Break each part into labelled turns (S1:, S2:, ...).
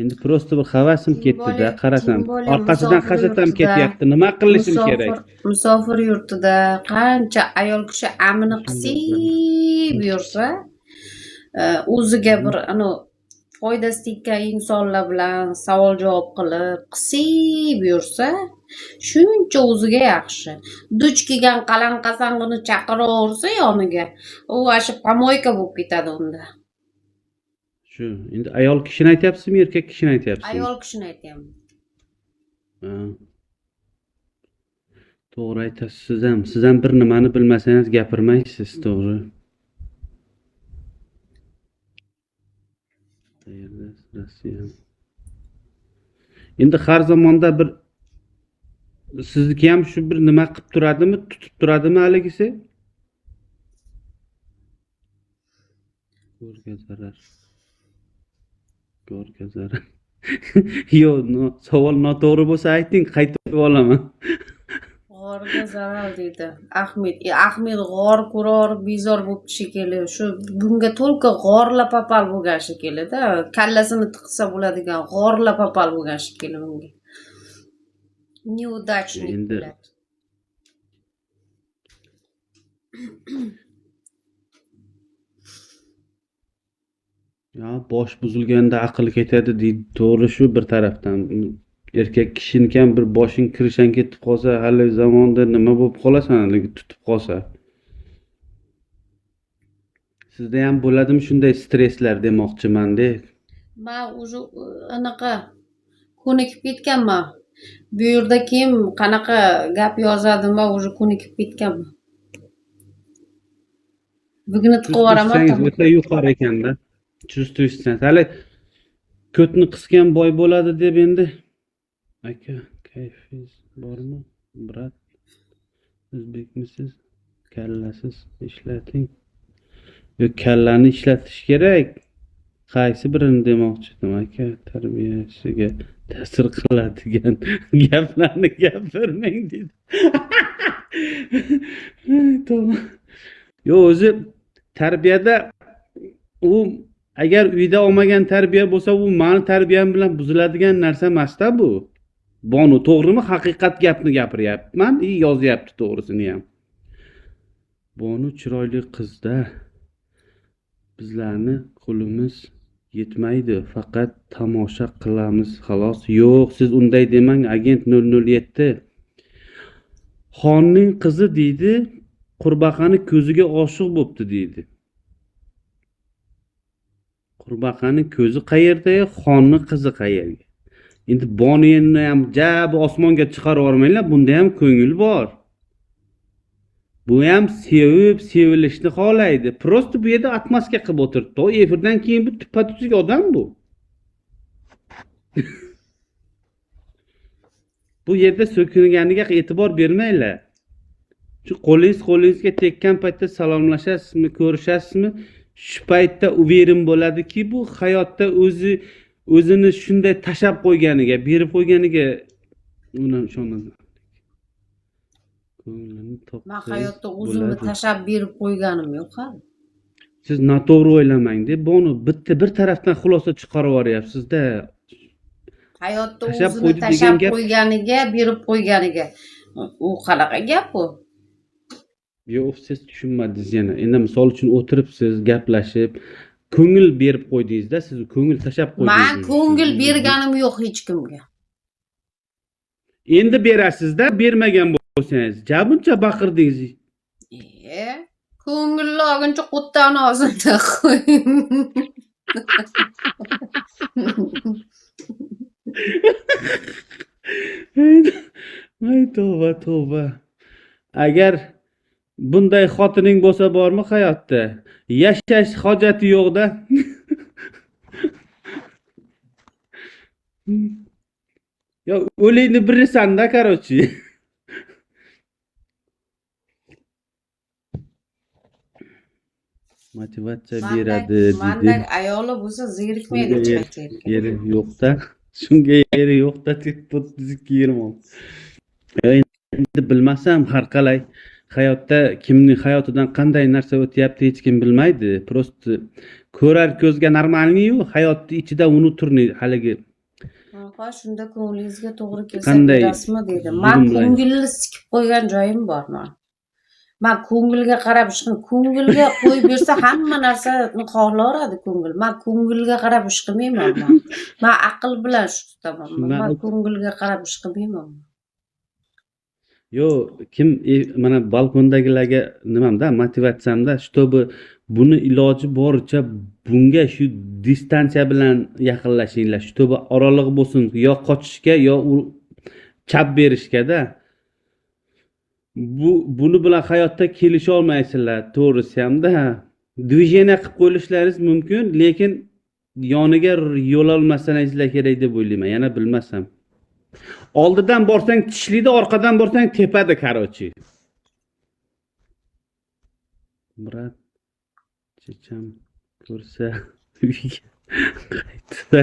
S1: Endi просто bir havasim
S2: Тем
S1: ketdi-da,
S2: более,
S1: qarasam.
S2: тем более
S1: Orqasidan
S2: musofir
S1: hasatam
S2: yurtida,
S1: ketyapti. Nima qilishim kerak?
S2: musofir yurtida qancha ayol kishi amini qisib yursa, o'ziga bir anavi foydasi tekkan insonlar bilan savol javob qilib qisib yursa, shuncha o'ziga yaxshi. Duch kelgan qalanqasang'ini chaqiraversa yoniga, u shu помойка bo'lib ketadi unda.
S1: Shu, endi ayol kishini aytyapsizmi, erkak kishini aytyapsizmi?
S2: Ayol kishini aytyapman.
S1: Ha. To'g'ri aytasiz siz ham. Siz ham bir nimani bilmasangiz gapirmaysiz, to'g'ri. Qayerda? Rossiya. Endi har zamonda bir sizniki ham shu bir nima qilib turadimi, tutib turadimi haligisi? Ko'rga zarar. Ko'rga zarar. Yo'q, no, savol noto'g'ri bo'lsa ayting, qaytib olaman.
S2: G'orga zarar deydi Ahmed. Ahmed g'or ko'rib bezor bo'libdi shekilli. Shu bunga to'lka g'orla papal bo'lgan shekilli-da. Kallasini tiqsa bo'ladigan g'orla papal bo'lgan shekilli bunga. Неудачник,
S1: Endi
S2: блядь.
S1: Ya bosh buzilganda aql ketadi deydi. To'g'ri shu bir tarafdan. Erkak kishiniki ham bir boshing kirishan ketib qolsa, hali zamonda nima bo'lib qolasan, haligi tutib qolsa. Sizda ham bo'ladimi shunday stresslar demoqchiman-da.
S2: Man уже anaqa ko'nikib ketganman. Bu yerda kim qanaqa gap yozadi, man уже ko'nikib ketganman. Bugunni tiqib yuboraman.
S1: Чувствованgiz o'ta yuqori ekanda. Чувствованgiz hali ko'tni qisgan boy bo'ladi deb endi. Aka, kayfingiz bormi, brat? O'zbekmisiz? Kallasiz ishlating. Yo'q, kallani ishlatish kerak. Qaysi birini demoqchi edim aka, tarbiyasiga ta'sir qiladigan gaplarni gapirmang deydi. To'g'ri. Yo'q, o'zi tarbiyada u agar uyda olmagan tarbiya bo'lsa, u mani tarbiyam bilan buziladigan narsa emasda bu. Bonu, to'g'rimi? Haqiqat gapni gapiryapman, i yozyapti to'g'risini ham. Bonu chiroyli qizda. Bizlarni qo'limiz yetmaydi, faqat tomosha qilamiz xolos. Yo'q, siz unday demang, agent 007. Xonning qizi deydi, qurbaqani ko'ziga oshiq bo'pti deydi. Qurbaqani ko'zi qayerda, xonni qizi qayerga? Endi Boniyani ham ja bu osmonga chiqarib yubormanglar, bunda ham ko'ngil bor. Bu ham sevib, sevilishni xohlaydi. Просто bu yerda atmaska qilib o'tiribdi. O efirdan keyin bu tuppa-tuzuk odam bu. Bu yerda so'kinganiga e'tibor bermanglar. Shu qo'lingiz qo'lingizga tekkan paytda salomlashasizmi, ko'rishasizmi? Shu paytda уверен bo'ladiki, bu hayotda o'zi o'zini shunday tashab qo'yganiga, berib qo'yganiga uni ishonadi. Ko'nglini
S2: Man
S1: topsangiz
S2: hayotda o'zimni
S1: bo'ladi.
S2: tashlab berib qo'yganim yo'q hali.
S1: Siz noto'g'ri o'ylamang-da, buni bitta bir tarafdan xulosa chiqarib yuboryapsiz-da.
S2: Hayotda
S1: Tashlab
S2: o'zini
S1: qo'ydi degan
S2: tashlab
S1: gap
S2: qo'yganiga, berib qo'yganiga. U qanaqa gap u?
S1: Yo'q, siz tushunmadingiz yana. Endi misol uchun o'tiribsiz, gaplashib, ko'ngil berib qo'ydingiz-da, siz ko'ngil tashlab
S2: Man
S1: qo'ydingiz.
S2: ko'ngil berganim yo'q hech kimga.
S1: Endi berasiz-da, bermagan bo'lsangiz, ja buncha baqirdingiz.
S2: E, ko'ngilli olguncha qo'tdan og'zimda qo'y.
S1: Ay tavba, tavba. Agar bunday xotining bo'lsa bormi hayotda? Yashash hojati yo'q-da. Yo, o'likni birisan-da, короче. Motivatsiya beradi deydi.
S2: Mandak ayoli bo'lsa zerikmaydi
S1: Shunga
S2: hech
S1: yer-
S2: qayerga.
S1: yeri yo'q-da. Shunga yeri yo'q-da, deb 32 Endi bilmasam har qalay hayotda kimning hayotidan qanday narsa o'tyapti hech kim bilmaydi. Просто Ko'rar ko'zga normalniyu, hayotni ichida внутренний haligi
S2: Ha, shunda ko'nglingizga to'g'ri kelsa
S1: qanday
S2: berasizmi deydi. Man
S1: zulmlar.
S2: Ko'ngilni sikib qo'ygan joyim bor man. Man ko'ngilga qarab ish qilmayman. Ko'ngilga qo'yib bersa hamma narsani xohlaveradi ko'ngil. Man ko'ngilga qarab ish qilmayman man. Man aql bilan ish tutaman.
S1: Shundan
S2: Man ko'ngilga qarab ish qilmayman.
S1: Yo, kim mana balkondagilarga nimamda motivatsiyamda, чтобы buni iloji boricha bunga shu distansiya bilan yaqinlashinglar, чтобы oraliq bo'lsin, yo qochishga, yo u chap berishgada. Bu buni bilan hayotda kelisha olmaysizlar, to'g'risi hamda. Движение qilib qo'yishlaringiz mumkin, lekin yoniga yo'lolmasangizlar kerak deb o'ylayman, yana bilmasam. Oldidan borsang tishlaydi, orqadan borsang tepadi, короче. Брат, checham ko'rsa uyga qaytsa.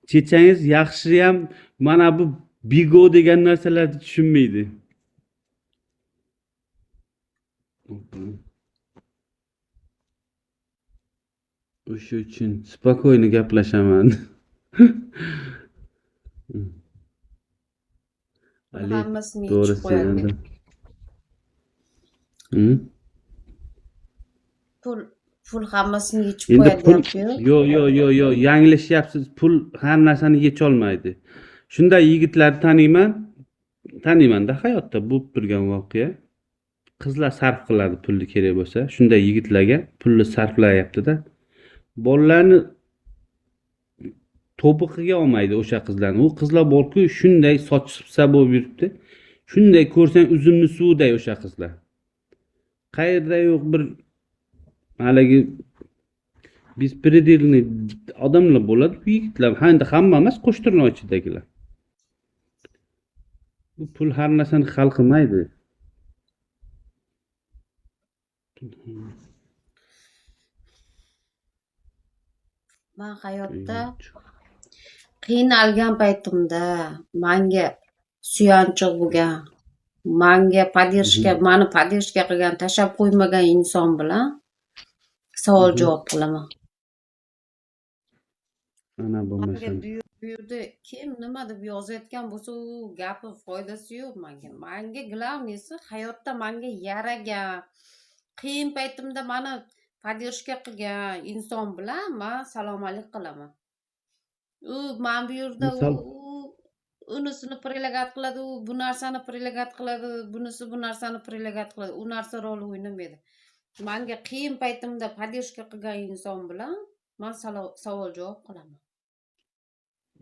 S1: Chechangiz yaxshiyam mana bu bigo degan narsalarni tushunmaydi. O'sha uchun спокойно gaplashaman.
S2: Buni
S1: Ali,
S2: hammasini yechib
S1: to'g'risi
S2: qo'yadi.
S1: endi. Hı?
S2: Pul hammasini yechib
S1: Endi
S2: qo'yadi
S1: pul
S2: deyapti-yu.
S1: Yo, yo, yo, yo, yanglishyapsiz. Pul har narsani yecholmaydi. Shunday yigitlarni taniyman. Taniyman-da, hayotda bo'lib turgan voqea. Qizlar sarf qiladi pulni kerak bo'lsa. Shunday yigitlarga pulni sarflayapti-da. Bolalarni to'pig'iga olmaydi o'sha qizlarni. U qizlar borku, shunday sochibsa bo'lib yuribdi. Shunday ko'rsang uzumni suviday o'sha qizlar. Qayerda yo'q bir haligi беспредельный odamlar bo'ladi, bu yigitlar. Ha, endi hamma emas, qo'shtirnoq ichidagilar. Bu pul har narsani hal qilmaydi.
S2: Man hayotda qiynalgan paytimda manga suyanchiq bo'lgan, manga поддержка, mani поддержка qilgan, tashlab qo'ymagan inson bilan savol javob qilaman.
S1: Ana
S2: Manga
S1: bo'lmasam.
S2: bu yerda kim nima deb yozayotgan bo'lsa, u gapi foydasi yo'q manga. Manga главный si hayotda manga yaragan, qiyin paytimda mani поддержка qilgan inson bilan man salom alik qilaman. U man bu yerda
S1: Misol
S2: u unisini предлагать qiladi, u bu narsani предлагать qiladi, bunisi bu narsani предлагать qiladi. U narsa rol o'ynamaydi. Manga qiyin paytimda поддержка qilgan inson bilan man savol javob qilaman.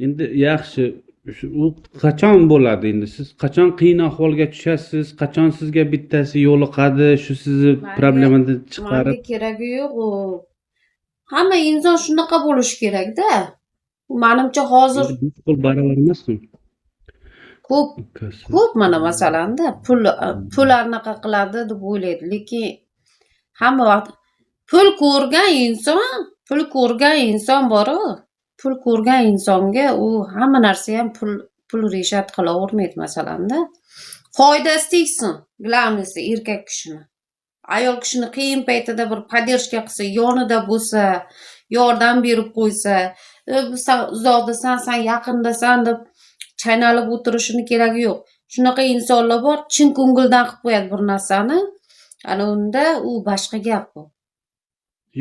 S1: Endi yaxshi, u qachon bo'ladi endi? Siz qachon qiyin ahvolga tushasiz? Qachon sizga bittasi yo'liqadi, shu sizni
S2: Manga
S1: problemadan
S2: manga
S1: chiqarib
S2: keragi yo'q u. Hamma inson shunaqa bo'lishi kerak-da. Manimcha hozir
S1: Endi besh qo'l barobar emasmi?
S2: Ko'p
S1: Ukasi.
S2: ko'p mana masalanda pul anaqa qiladi deb o'ylaydi, lekin hamma vaqt pul ko'rgan inson bor-u, pul ko'rgan insonga u hamma narsa ham pul решать qilavermaydi masalanda. Foydasi tegsin, главный si erkak kishini. Ayol kishini qiyin paytida bir поддержка qilsa, yonida bo'lsa, yordam berib qo'ysa, san uzoqdasan, san yaqindasan deb chaynalib o'tirishini keragi yo'q. Shunaqa insonlar bor, chin ko'ngildan qilib qo'yadi bir narsani. Ana unda u boshqa gap bu.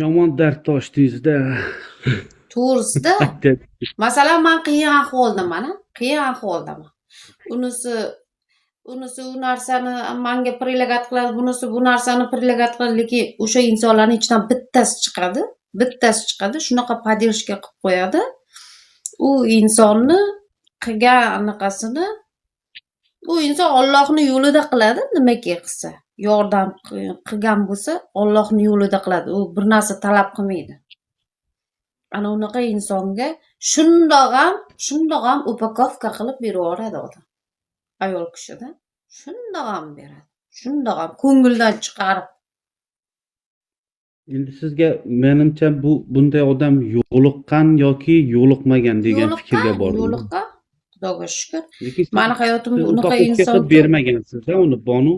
S1: Yomon dard tochdingiz-da.
S2: To'g'risida, masalan, man qiyin ahvoldaman, a? Qiyin ahvoldaman. Unisi u narsani manga предлагать qiladi, bunisi bu narsani предлагать qiladi, lekin o'sha insonlarning ichidan bittasi chiqadi, bittasi chiqadi, shunaqa поддержка qilib qo'yadi. U insonni qilgan anaqasini u inson Allohning yo'lida qiladi, nimaki qilsa. Yordam qilgan bo'lsa, Allohning yo'lida qiladi. U bir narsa talab qilmaydi. Ana unaqa insonga shundoq ham упаковка qilib berib yuboradi odam. Ayol kishida shundoq ham beradi. Shundoq ham ko'ngildan chiqarib.
S1: Endi sizga menimcha bu bunday odam yo'liqqan yoki yo'liqmagan degan fikrga
S2: Yo'liqqan,
S1: bordim.
S2: yo'liqqan. Xudoga shukr.
S1: Lekin siz
S2: Mani hayotimda
S1: siz
S2: unaqa
S1: упаковка
S2: inson
S1: qilib
S2: ko'p.
S1: bermagansiz-da uni, Bonu.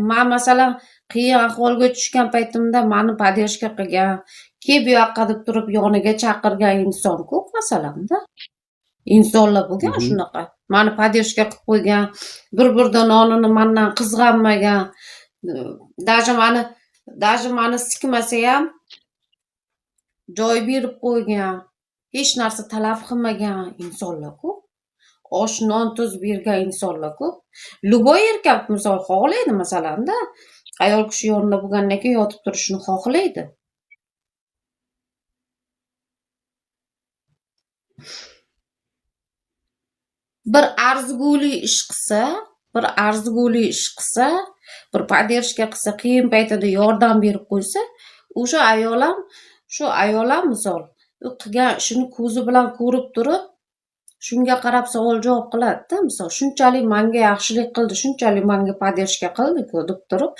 S2: Man masalan Qiyin ahvolga tushgan paytimda mani поддержка qilgan, kel bu yoqqa deb turib yoniga chaqirgan inson ko'p masalanda. Insonlar bo'lgan shunaqa. Mani поддержка qilib qo'ygan, bir-birdan nonini mandan qizg'anmagan, даже mani sikmasayam joy berib qo'ygan, hech narsa talab qilmagan insonlar ko'p. Osh, non, tuz bergan insonlar ko'p. Любой erkak misol xohlaydi masalanda, ayol kishi yonida bo'lgandan keyin yotib turishni xohlaydi. Bir arzigulik ish qilsa, bir arzigulik ish qilsa, bir поддержка qilsa, qiyin paytida yordam berib qo'ysa, o'sha ayol ham, shu ayol ham misol u qilgan ishini ko'zi bilan ko'rib turib, shunga qarab savol-javob qiladi-da, misol shunchalik manga yaxshilik qildi, shunchalik manga поддержка qildi-ku deb turib,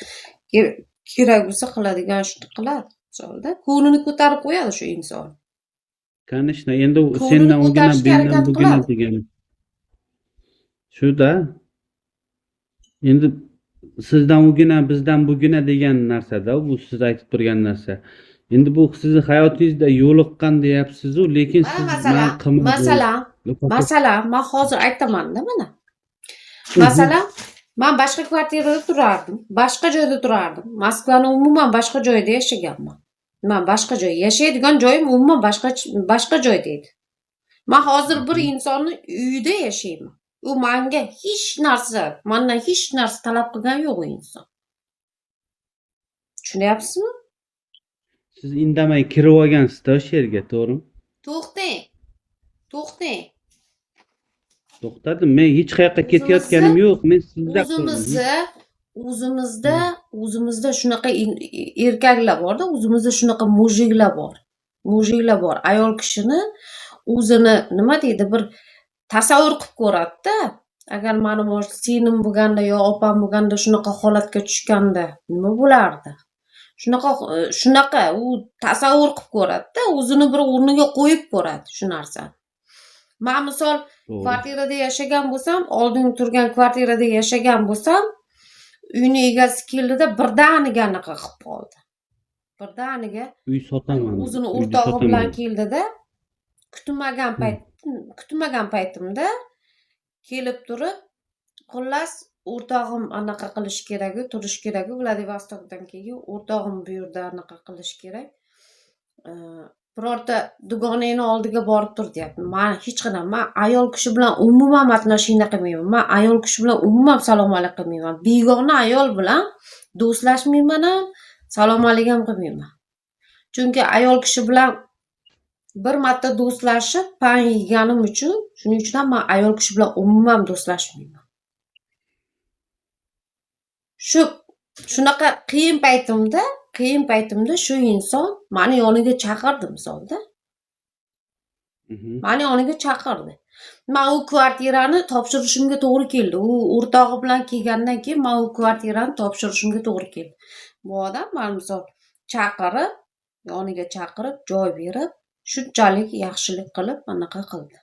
S2: kerak bo'lsa qiladigan ishni qiladi misolda. Ko'nglini ko'tarib qo'yadi shu inson.
S1: Конечно, endi u
S2: Ko'nglini
S1: sendan ugina,
S2: ko'tarishga
S1: mendan
S2: harakat
S1: bugina
S2: qiladi.
S1: degani. Shu-da. Endi sizdan ugina, bizdan bugina degan narsa-da bu siz aytib turgan narsa. Endi bu sizni hayotingizda yo'liqqan deyapsiz-u, lekin
S2: Mana
S1: siz man
S2: masalan,
S1: qilmadim.
S2: masalan, masalan, man hozir aytaman-da mana. Masalan, man boshqa kvartirada turardim, boshqa joyda turardim. Moskvani umuman boshqa joyda yashaganman. Man boshqa joy, yashaydigan joyim umuman boshqa joyda edi. Man hozir bir insonni uyida yashayman. U manga hech narsa, mandan hech narsa talab qilgani yo'q u inson. Tushunyapsizmi?
S1: Siz indamay kirib olgansiz-da o'sha yerga, to'g'rimi?
S2: To'xtang. To'xtang.
S1: To'xtadim. Men hech qayoqqa ketayotganim yo'q. Men sizda
S2: O'zimizda shunaqa erkaklar borda, o'zimizda shunaqa мужик lar bor. Мужик lar bor. Ayol kishini o'zini nima deydi, bir tasavvur qilib ko'radi-da. Agar mani может singlim bo'lganda yo opam bo'lganda shunaqa holatga tushganda nima bo'lardi? Shunaqa u tasavvur qilib ko'radi-da, o'zini bir o'rniga qo'yib ko'radi shu narsani. Man misol kvartirada yashagan bo'lsam, oldin turgan kvartirada yashagan bo'lsam, uyni egasi keldida birdaniga anaqa qilib qoldi. Birdaniga
S1: Uy sotaman.
S2: o'zini
S1: Uyni
S2: o'rtog'i bilan
S1: sotaman.
S2: keldida, kutmagan payt, kutmagan paytimda kelib turib, xullas o'rtog'im anaqa qilish kerak-u, turish kerak-u, Vladivostokdan keyin o'rtog'im bu yerda anaqa qilish kerak. Birorta dugonangni oldiga borib tur deyapti. Man hech qanaqa, man ayol kishi bilan umuman отношения qilmayman. Man ayol kishi bilan umuman salom alik qilmayman. Begona ayol bilan do'stlashmayman ham, salom alik ham qilmayman. Chunki ayol kishi bilan bir marta do'stlashib, pan yeganim uchun, shuning uchun ham man ayol kishi bilan umuman do'stlashmayman. Shu shunaqa qiyin paytimda shu inson mani yoniga chaqirdi misolda. Mani yoniga chaqirdi. Man u kvartirani topshirishimga to'g'ri keldi. U o'rtog'i bilan kelgandan keyin man u kvartirani topshirishimga to'g'ri keldi. Bu odam mani misol chaqirib, yoniga chaqirib, joy berib, shunchalik yaxshilik qilib, anaqa qildi.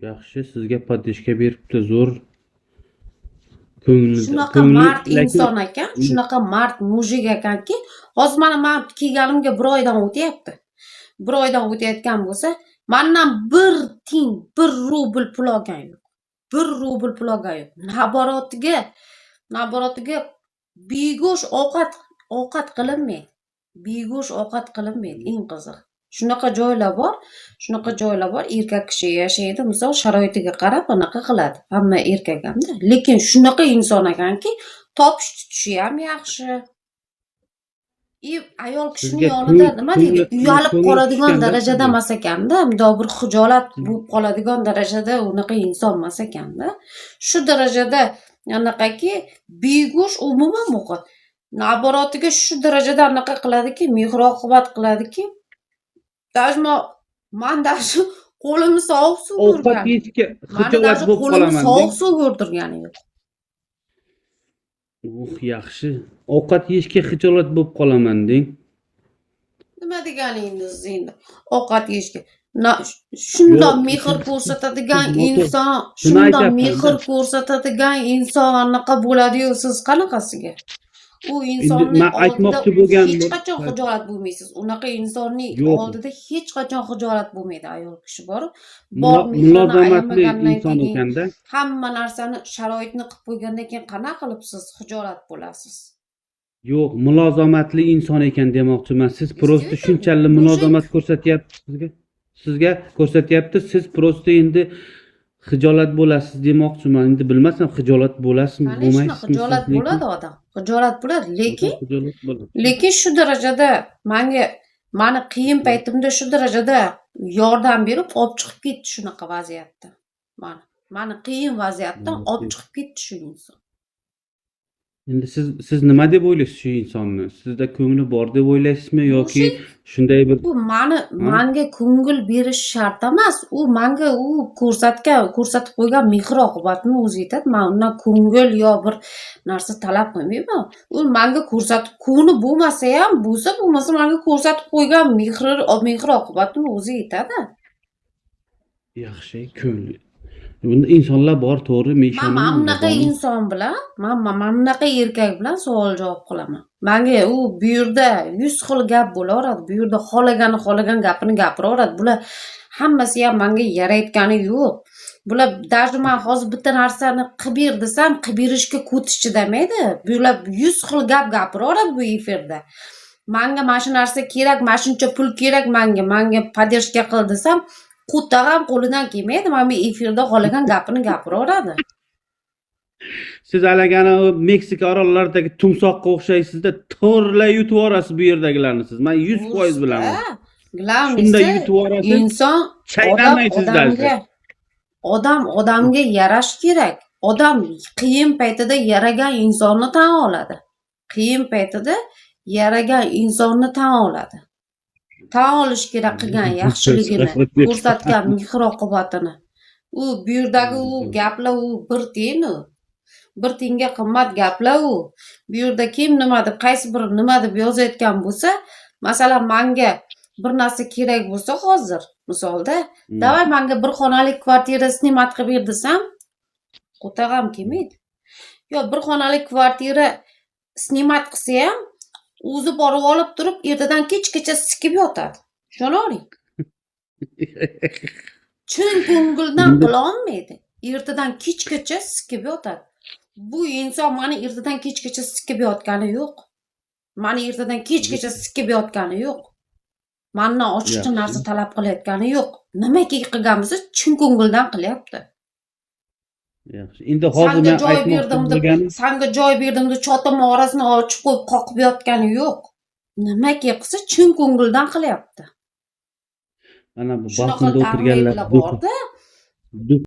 S1: Yaxshi, sizga поддержка beribdi, zo'r. Ko'ngli
S2: Shunaqa
S1: ko'ngli
S2: mard
S1: lekin
S2: inson ekan, shunaqa mard мужик ekanki, hozir mana man kelganimga bir oydan o'tyapti. Bir oydan o'tayotgan bo'lsa, mandan bir tiyin, bir rubl pul olgani yo'q. Bir rubl pul olgani yo'q. Naborotiga bego'sht ovqat qilinmaydi. Bego'sht ovqat qilinmaydi, eng qizig'i. Shunaqa joylar bor, shunaqa joylar bor, erkak kishi yashaydi, misol sharoitiga qarab anaqa qiladi. Hamma erkak hamda. Lekin shunaqa inson ekanki, topish tutishi ham yaxshi. И ayol kishini
S1: Sizga
S2: yonida nima deydi, uyalib
S1: ko'ngli
S2: qoladigan
S1: tushganda
S2: darajada
S1: sizga.
S2: emas ekanda, mundoq bir xijolat bo'lib qoladigan darajada unaqa inson emas ekanda. Shu darajada anaqaki, bego'sht umuman ovqat. Naborotiga shu darajada anaqa qiladiki, mehr-oqibat qiladiki, даже man даже qo'limni sovuq suvga
S1: Ovqat
S2: urganim.
S1: yeyishga
S2: Mani
S1: xijolat
S2: даже
S1: bo'lib
S2: qo'limni
S1: qolaman
S2: sovuq
S1: deng.
S2: suvga urdirgani yo'q.
S1: Uh, yaxshi. Ovqat yeyishga xijolat bo'lib qolaman deng.
S2: Nima deganingiz endi? Ovqat yeyishga. Shundoq
S1: Yo'q,
S2: mehr ko'rsatadigan
S1: siz
S2: inson,
S1: shuni
S2: shundoq
S1: aytyapman-da.
S2: mehr ko'rsatadigan inson anaqa bo'ladi-yu, siz qanaqasiga? U insonni
S1: man
S2: oldida
S1: aytmoqchi bo'lgan
S2: hech qachon xijolat bo'lmaysiz. Unaqa insonning
S1: Yo'q.
S2: oldida hech qachon xijolat bo'lmaydi ayol kishi borib. Bor mehrini
S1: Mulozamatli
S2: ayamagandan
S1: inson
S2: keyin,
S1: ekanda.
S2: hamma narsani, sharoitni qilib qo'ygandan keyin qanaqa qilib siz xijolat bo'lasiz?
S1: Yo'q, mulozamatli inson ekan demoqchiman. Siz просто
S2: Действительно,
S1: shunchalik
S2: мужик.
S1: mulozamat ko'rsatyapti sizga. Sizga ko'rsatyapti, siz просто endi xijolat bo'lasiz demoqchiman. Endi bilmasam xijolat bo'lasizmi,
S2: Конечно,
S1: bo'lmaysizmi siz,
S2: xijolat
S1: lekin
S2: bo'ladi odam. Xijolat bo'ladi, lekin
S1: xijolat bo'ladi.
S2: lekin shu darajada manga, mani qiyin paytimda shu darajada yordam berib olib chiqib ketdi shunaqa vaziyatdan. Mani qiyin vaziyatdan olib chiqib ketdi shu inson.
S1: Endi siz nima deb o'ylaysiz shu insonni? Sizda ko'ngli bor deb o'ylaysizmi yoki
S2: Мужик
S1: shunday bir
S2: u mani
S1: Ha?
S2: manga ko'ngil berish shart emas. U manga u ko'rsatib qo'ygan mehr oqibatini o'zi yetadi. Man undan ko'ngil yo bir narsa talab qilmayman. U manga ko'rsatib, ko'ngli bo'lmasa ham, bo'lsa bo'lmasa manga ko'rsatib qo'ygan mehr oqibatini o'zi yetadi.
S1: Yaxshi, ko'ngli. Bunda insonlar bor, to'g'ri, men
S2: Man
S1: ishonaman
S2: mana
S1: unga,
S2: bunaqa
S1: bormi?
S2: inson bilan, man mana bunaqa erkak bilan savol javob qilaman. Manga u bu yerda 100 xil gap bo'laveradi. Bu yerda xohlagani xohlagan gapini gapiraveradi. Bular hammasi ham manga yarayotgani yo'q. Bular даже man hozir bitta narsani qilib ber desam, qilib berishga ko'ti chidamaydi. Bular 100 xil gap gapiraveradi bu efirda. Manga mana shu narsa kerak, mana shuncha pul kerak manga, manga поддержка qil desam, qo'taq ham qo'lidan kelmaydi. Mana bu efirda xohlagan gapini gapiraveradi.
S1: Siz haligi Meksika orollaridagi tumsoqqa o'xshaysizda, to'rla yutib yuborasiz bu yerdagilarni siz. Men 100% bilaman.
S2: Главный
S1: Shunday
S2: si
S1: yutib yuborasiz,
S2: inson, odam
S1: chaynamaysiz
S2: odamga
S1: даже.
S2: odam odamga yarash kerak. Odam qiyin paytida yaragan insonni tan oladi. Qiyin paytida yaragan insonni tan oladi. Tan olish kerak qilgan yaxshiligini, ko'rsatgan mehr oqibatini. U bu yerdagi u gaplar u bir tiyin u. Bir tiyinga qimmat gaplar u. Bu yerda kim nima deb, qaysi biri nima deb yozayotgan bo'lsa, masalan, manga bir narsa kerak bo'lsa hozir, misolda, давай manga bir xonali kvartira снимать qilib ber desam, qo'tag'am kelmaydi. Yo bir xonali kvartira снимать qilsa ham, o'zi borib olib turib, ertadan kechgacha sikib yotadi. Ishonavering. Chin ko'ngildan qila olmaydi. Ertadan kechgacha sikib yotadi. Bu inson mani ertadan kechgacha sikib yotgani yo'q. Mani ertadan kechgacha sikib yotgani yo'q. Mandan oshiqcha narsa talab qilayotgani yo'q. Nimaki qilgan bo'lsa, chin ko'ngildan qilyapti.
S1: Yaxshi. Endi hozir
S2: Sanga
S1: men
S2: joy
S1: aytmoqchi
S2: berdim deb,
S1: bo'lganim
S2: sanga joy berdim deb chotimni orasini ochib qo'yib qoqib yotgani yo'q. Nimaki qilsa, chin ko'ngildan qilyapti.
S1: Mana bu
S2: Shunaqa
S1: balkonda o'tirganlar
S2: damliklar borda.